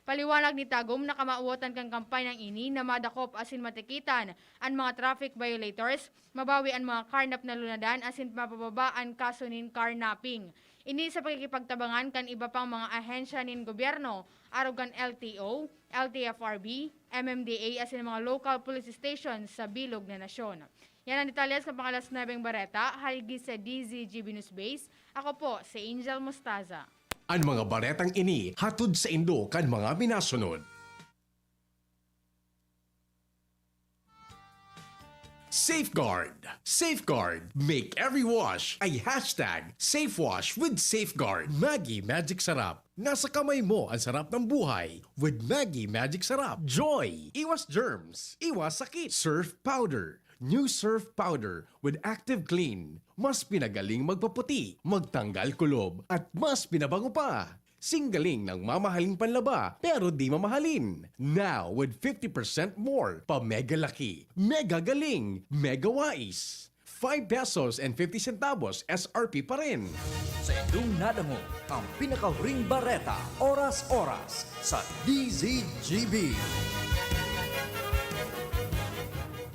Paliwanag ni Tagum na kamawotan kan kampanyang ini na madakop asin matikitan an mga traffic violators, mabawi an mga karnap na lunadan asin mapababa an kaso nin carnapping. Ini sa pakikipagtabangan kan iba pang mga ahensya nin gobyerno, arog kan L T O, L T F R B, M M D A asin mga local police stations sa bilog na nasyon. Yan ang detalye sa pang-alas nuebeng bareta, haligi sa D Z G B News Base. Ako po, si Angel Mostaza. An mga baretang ini hatod saindo kan mga minasunod. Safeguard. Safeguard. Make every wash a hashtag safe wash with Safeguard. Maggi Magic Sarap. Nasa kamay mo ang sarap ng buhay with Maggi Magic Sarap. Joy. Iwas germs. Iwas sakit. Surf Powder. New Surf Powder with Active Clean. Mas pinagaling magpaputi, magtanggal kulob, at mas pinabango pa. Singgaling ng mamahaling panlaba, pero di mamahalin. Now with fifty percent more pa mega laki, mega galing, mega wais. Five pesos and fifty centavos S R P pa rin. Sa indong nadangog, ang pinakahuring bareta, oras-oras, sa D Z G B.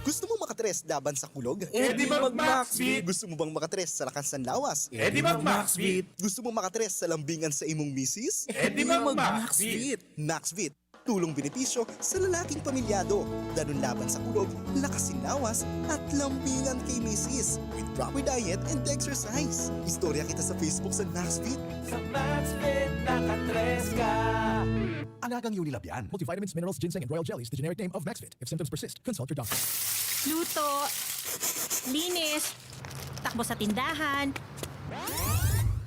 Gusto mo makatres laban sa kulog? E di mag-Maxvit! Gusto mo bang makatres sa lakas ng lawas? E di mag-Maxvit! Gusto mo makatres sa lambingan sa imong misis? E di mag-Maxvit! Maxvit, tulong benepisyo sa lalaking pamilyado. Danun laban sa kulog, lakas sin lawas, at lambingan kay misis. With proper diet and exercise. Istorya kita sa Facebook sa Maxvit. Sa Maxvit, nakatres ka! Alagang Unilab yan. Multivitamins, minerals, ginseng, and royal jellies, the generic name of Maxvit. If symptoms persist, consult your doctor. Luto, linis, takbo sa tindahan.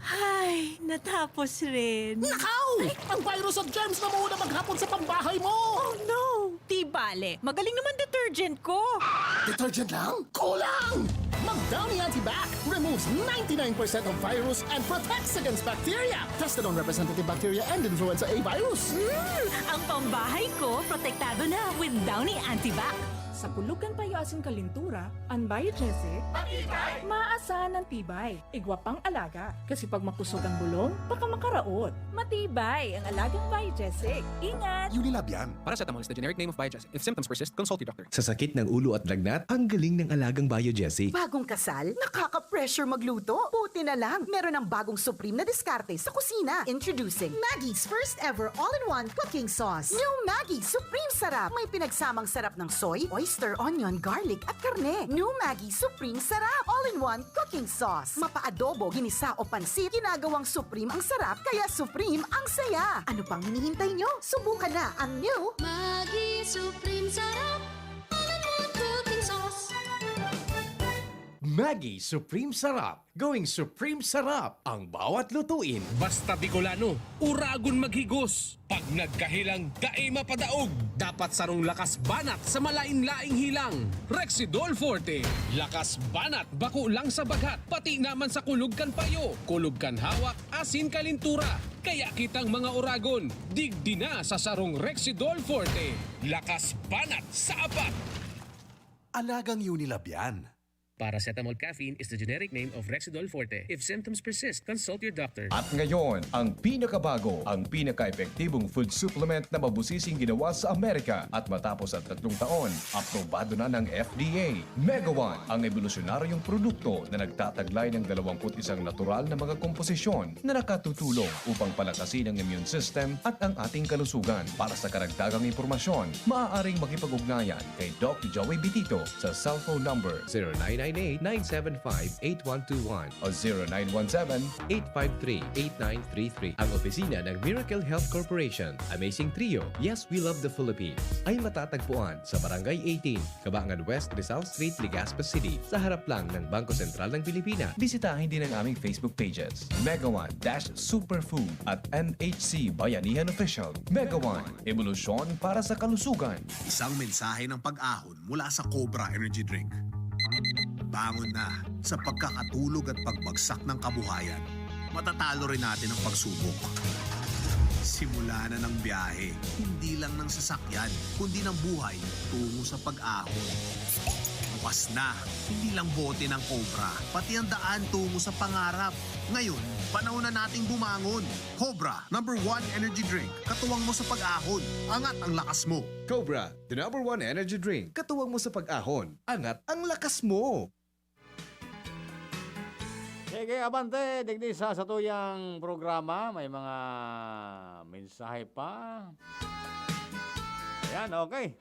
Ay, natapos rin. Nakaw! Ang virus at germs na muna maghapon sa pambahay mo! Oh no! Di bale, magaling naman detergent ko. Detergent lang? Kulang! Mag Downy Antibac removes ninety-nine percent of virus and protects against bacteria. Tested on representative bacteria and influenza A virus. Mm, ang pambahay ko, protektado na with Downy Antibac. Sa kulog kan payo asin kalintura, an Biogesic, matibay! Maasahan ang tibay. Igwa pang alaga. Kasi pag makusog ang bulong, baka makaraot. Matibay ang alagang Biogesic. Ingat! Unilab yan. Paracetamol is the generic name of Biogesic. If symptoms persist, consult your doctor. Sa sakit ng ulo at lagnat, ang galing ng alagang Biogesic. Bagong kasal? Nakaka-pressure magluto? Buti na lang, meron ng bagong supreme na diskarte sa kusina. Introducing Maggi's first ever all-in-one cooking sauce. New Maggi Supreme Sarap. May pinagsamang sarap ng soy, oyster, onion, garlic at karne. New Maggi Supreme Sarap. All-in-one cooking sauce. Mapa-adobo, ginisa o pansit, ginagawang supreme ang sarap, kaya supreme ang saya. Ano pang hinihintay nyo? Subukan na ang new Maggi Supreme Sarap. All-in-one cooking sauce. Maggi Supreme Sarap. Going Supreme Sarap ang bawat lutuin. Basta Bicolano, uragon maghigos. Pag nagkahilang, dai mapadaog. Dapat sarong lakas banat sa malain-laing hilang. Rexidol Forte. Lakas banat bako lang sa baghat, pati naman sa kulog kan payo, kulog kan hawak, asin kalintura. Kaya kitang mga uragon, digdi na sa sarong Rexidol Forte. Lakas banat sa apat. Alagang Unilab yan. Paracetamol caffeine is the generic name of Rexidol Forte. If symptoms persist, consult your doctor. At ngayon, ang pinakabago, ang pinaka-epektibong food supplement na mabusising ginawa sa Amerika at matapos ang tatlong taon, aprobado na ng F D A. Mega One, ang ebolusyonaryong produkto na nagtataglay ng dalawampu't isang natural na mga komposisyon na nakatutulong upang palakasin ang immune system at ang ating kalusugan. Para sa karagdagang impormasyon, maaaring makipag-ugnayan kay Doc Joey Bitito sa cellphone number zero nine nine eight, nine seven five, eight one two one o zero nine one seven, eight five three, eight nine three three. Ang opisina ng Miracle Health Corporation, Amazing Trio, Yes, We Love the Philippines, ay matatagpuan sa Barangay eighteen, Cabangan West, Rizal Street, Legazpi City, sa harap lang ng Bangko Sentral ng Pilipinas. Bisitahin din ang aming Facebook pages, Mega One dash Superfood at M H C Bayanihan Official. Mega One, ebolusyon para sa kalusugan. Isang mensahe ng pag-ahon mula sa Cobra Energy Drink. Bangon na sa pagkakatulog at pagbagsak ng kabuhayan. Matatalo rin natin ang pagsubok. Simula na ng biyahe, hindi lang ng sasakyan, kundi ng buhay tungo sa pag-ahon. Bukas na, hindi lang bote ng Cobra, pati ang daan tungo sa pangarap. Ngayon, panahon na nating bumangon. Cobra, number one energy drink. Katuwang mo sa pag-ahon. Angat ang lakas mo. Cobra, the number one energy drink. Katuwang mo sa pag-ahon. Angat ang lakas mo. Sige, abante, digdi sa satuyang programa, may mga mensahe pa. Ayan, okay.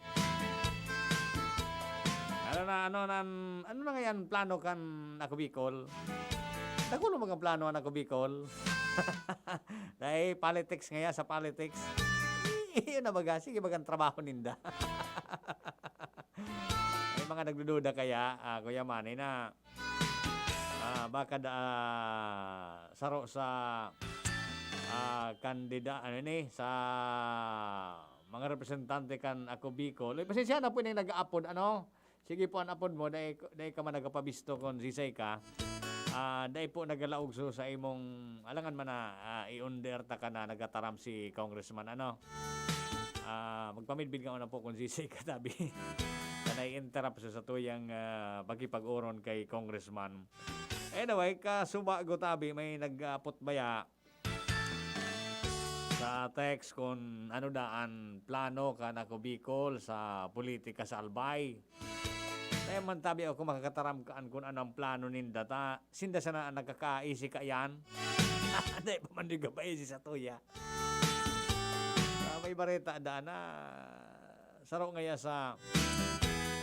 Ano na, ano na, ano na ngayon plano kan Ako Bicol? Dakulo mga plano an Ako Bicol. Dahil politics ngayon sa politics. Iyon na baga, sige bagang trabaho ninda. May mga nagdududa kaya, ah, Kuya Manny, na, ah, baka da, ah, saro sa, ah, kandida, ano ni, sa mga representante kan Ako Bicol. Eh, pasensya na po yung nag-aapod, ano? Sige po, an apod mo, dai, dai ka man nagpapabisto kun sisay ka. Ah, dai po nagalaog so sa imong, alangan man na, ah, i-under ta ka na nagtataram si Congressman, ano? Ah, magpamidbid nga una po kun sisay ka, tabi. Ka nai-interrupt sa satuyang, ah, pakipag-oron kay Congressman. Anyway, kasubago tabi, may nag-aapot baya sa text kun ano daa an plano kan Ako Bicol sa politika sa Albay. Kaya man tabi ako makakataram kaan kun ano an plano ninda ta sinda sana an nagkakaisi kaiyan. Dai pa man nagkapaisi sa tuya. Ah, may bareta daa na saro ngaya sa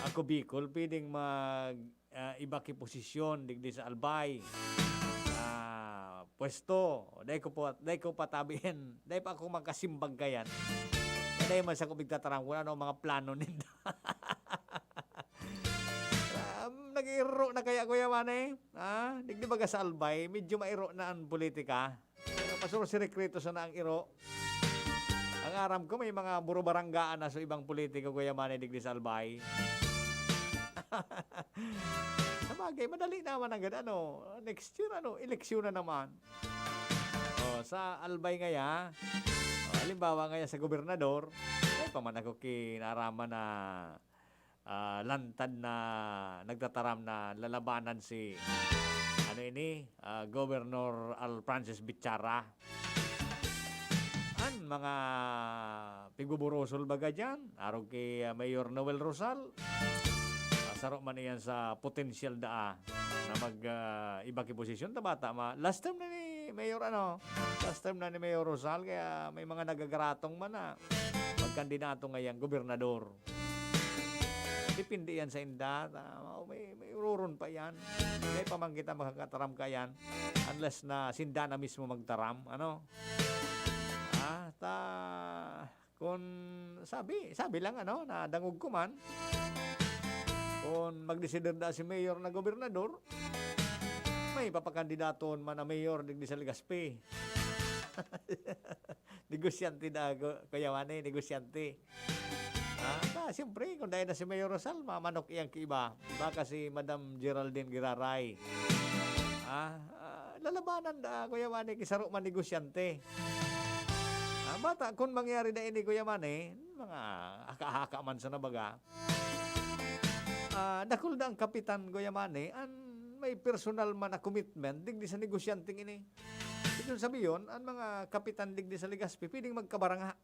Ako Bicol, pwedeng mag, ah, iba ki posisyon digdi sa Albay. Ah, pwesto, dai ko po, dai ko patabihin. Dai pa ako makasimbag kayan. Dai man sa ko pigtataram kung ano ang mga plano ninda. Um, nag-iro na kaya, Kuya Manny? Ha? Digdi baga sa Albay, medyo mairo na ang politika. Pero pasuro si Recreto sana ang iro. Ang aram ko, may mga burubaranggaan na sa ibang politiko, Kuya Manny, digdi sa Albay. Sabagay, madali naman ang gad-, ano, next year, ano, eleksyon na naman. Oh, sa Albay ngaya, oh, halimbawa ngaya sa gobernador, ay pa man ako kinaraman na ah, lantad na nagtataram na lalabanan si, ano ini, ah, Governor Al Francis Bichara. An mga pigbuburusol baga diyan, arog ki, ah, Mayor Noel Rosal, ah, saro man iyan sa potensyal daa na mag, ah, iba ki posisyon ta bata ma-, last term na ni Mayor ano, last term na ni Mayor Rosal, kaya may mga nagagaratong man na magkandidato ngayang gobernador. Depende yan sa inda. Ta-, may, may ururon pa yan. Hindi pa man kita makakataram ka yan unless na sinda na mismo magtaram. Ano? Ah, ta-, kun sabi, sabi lang, ano, na dangog ko man, kun magdesider da si mayor na gobernador, may papakandidaton man na mayor digdi sa Legazpi. Negosyante na ako, Kuya Manny, negosyante. Ah, ta, siyempre, kung dahil na si Mayor Rosal, mamanok iyang kiiba. Baka si Madam Geraldine Giraray. Ah, ah, lalabanan da, Kuya Manny, kisaro man negosyante. Ah, bata, kung mangyari na ini, Kuya Manny, mga haka-haka man sa nabaga. Ah, dakul na ang kapitan, Kuya Manny, an may personal man na commitment digdi sa negosyanteng ini. Ibig sabihin, ang mga kapitan digdi sa Legazpi, pwedeng magkabaranga.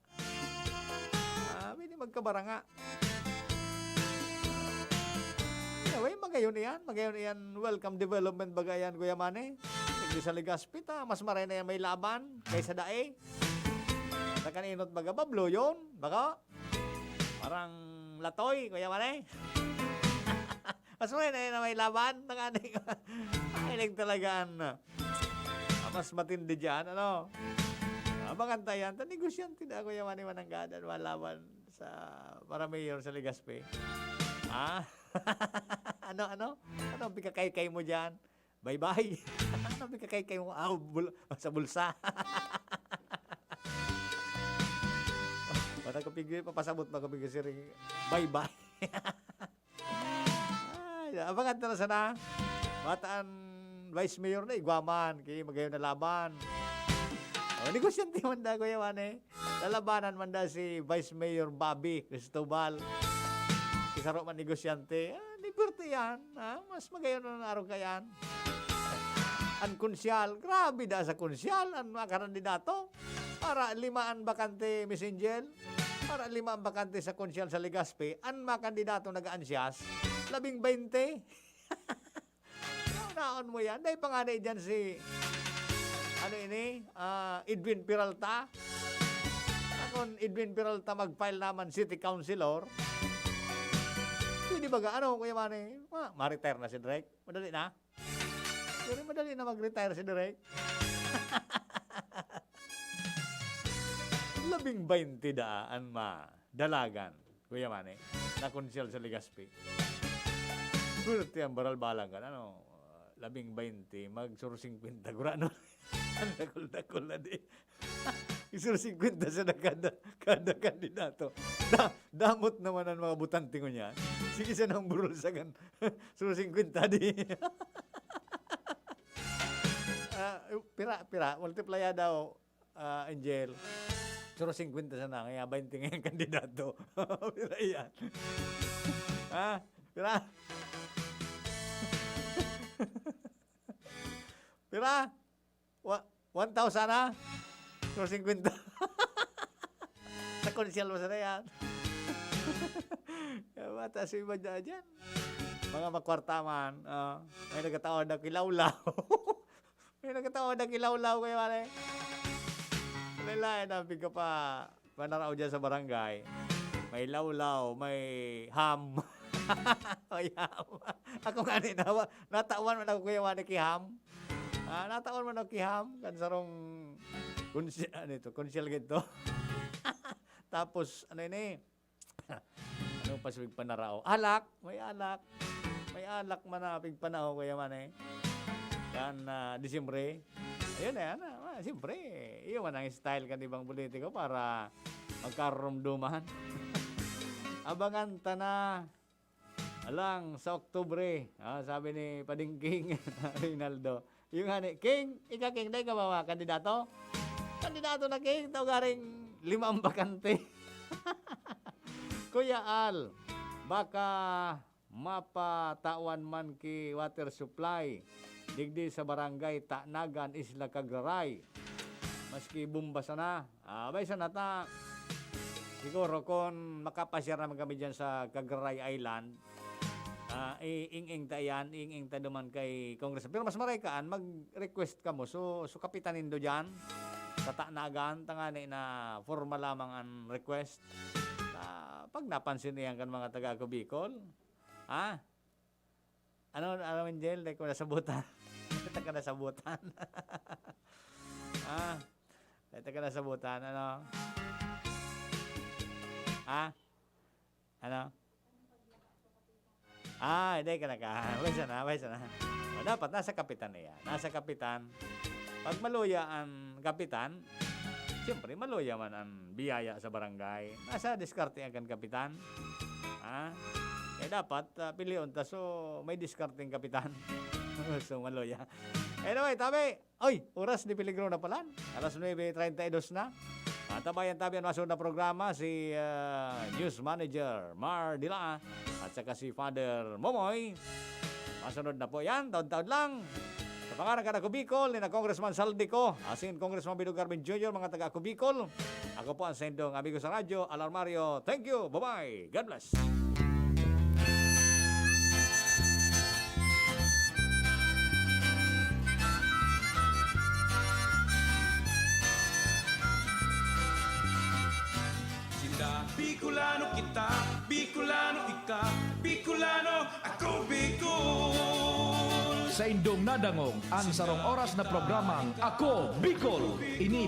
Ah, pwede magkabaranga. Anyway, magayon iyan. Magayon iyan. Welcome development baga yan, Kuya Manny. Digdi sa Legazpi ta, mas maray na yan may laban kaysa dai. Sa kaninot baga, bablo yun. Baka, parang latoy, Kuya Manny. Mas maray na yan na may laban. Nakaning, hiling talaga an, ah, mas matindi dyan, ano? Abangan ta yan. Ta negosyante na, Kuya Manny, mananggad an malaban sa para mayor sa Legazpi. Ah? Ano, ano? Ano ang pikakaykay mo dyan? Bye-bye. Ano ang pikakaykay mo? Ah, bul-, sa bulsa. Bata ko pigi, papasabot ba ko pigi siring? Bye-bye. Ay, abangan ta na sana. Bataan Vice Mayor na igwa man, kay magayon na laban. Oh, negosyante man da, Kuya Manny. Lalabanan man da si Vice Mayor Bobby Cristobal. Kisaro man negosyante. Ah, di pwerte yan. Ah, mas magayon na arog ka yan. An konsyal, grabe da sa konsyal, an mga kandidato. Para lima an bakante, Miss Angel. Para lima an bakante sa konsyal sa Legazpi. An mga kandidato nag-aansyas, labing baynte. Naon mo yan? Dahil pa nga na dyan si, ano ini, ah, Edwin Peralta. Akon Edwin Peralta mag-file naman city councilor. Pwede ba ga, ano, Kuya Manny? Ma-, ma-retire na si Direk. Madali na. Pero madali na mag-retire si Direk. Labing baynte daa an madalagan, Kuya Manny, na konsyal sa Legazpi. Swerte ang baralbalan kan, ano, labing baynte, magsuro singkwenta gurano. Ang dakul-dakul na di. Isuro singkwenta sana kada, kada kandidato. Da-, damot naman ang mga botante ngunyan. Sige sana ang burol sa kan-, suro singkwenta di. Ah, pira, pira, multiplya daw, ah, Angel. Suro singkwenta sana, kaya baynte ngayon kandidato. Pira iyan? Ha? Pira? Pira? Wa-, one thousand na? Singkwenta. Sa konsyal mo sana yan. Kaya mata sa iba dyan, dyan. Mga makwarta man, ah, may nagkataon na kilawlaw. May nagkataon na kilawlaw, Kuya Manny. Wala, wala, nabig ka pa. Manarao dyan sa barangay. May lawlaw, may ham. May ham. Ako nga ni, nawa-, natawan man ako, Kuya Manny, ki ham. Ah, natawan man ako ki ham. Kan sarong konsi-, ano ito, konsyal ginto. Tapos, ano ini? Ano pa sa pigpanarao? Alak! May alak! May alak man na pigpanao, Kuya Manny. Kan, ah, Disyembre. Ayun eh, ano, ah, siyempre, iyo man ang style kan ibang politiko para magkarumduman. Abangan ta na lang sa Oktubre. Ah, sabi ni Padingking Reynaldo. Yung nga ni, King, ika King, dai ka ba mga kandidato? Kandidato na King, tao garing limang bakante. Kuya Al, Baka mapatawan man ki water supply digdi sa barangay Tanagan, Isla Cagraray. Maski bomba sana. Ah, bay sana ta. Siguro kung makapasyar naman kami dyan sa Cagraray Island, ah, iing-ing ta yan, iing-ing ta duman kay Congressman. Pero mas maray kaan, mag-request kamo. So, so kapitan nindo dyan, sa Tanagan, tangani na formal lamang ang request. Ah, pag napansin iyan kan mga taga Ako Bicol, ha? Ano, ano, Angel? Dai ko nasabutan. Dai ka nasabutan. Ah, dai ka nasabutan, ano? Ha? Ano? Ah, dai ka naka-, way sana, way sana. O, dapat nasa kapitan na yan. Nasa kapitan. Pag maluya ang kapitan, siyempre, maluya man ang biyaya sa barangay. Nasa diskarte ang kan kapitan. Ha? Kaya dapat, ah, pilion ta. So, may diskarteng kapitan. So, maluya. Anyway, tabi. Oy, oras ni peligro na pala. Alas nuebe treinta y dos na. At tabayan tabi ang masunod na programa, si, ah, News Manager Mar Dila at saka si Father Momoy. Masunod na po yan, taon-taon lang. Sa pangaran kan Ako Bicol, ni na Congressman Saldico, asin Congressman Bido Garvin Junior, mga taga Ako Bicol. Ako po ang sendong amigo sa radyo, Alarmario. Thank you, bye-bye, God bless. Sinda, Bicolano kita, Bicolano ika, Bicolano ako, Bicol. Saindong nadangog ang sarong oras na programang Ako, Bicol. Ini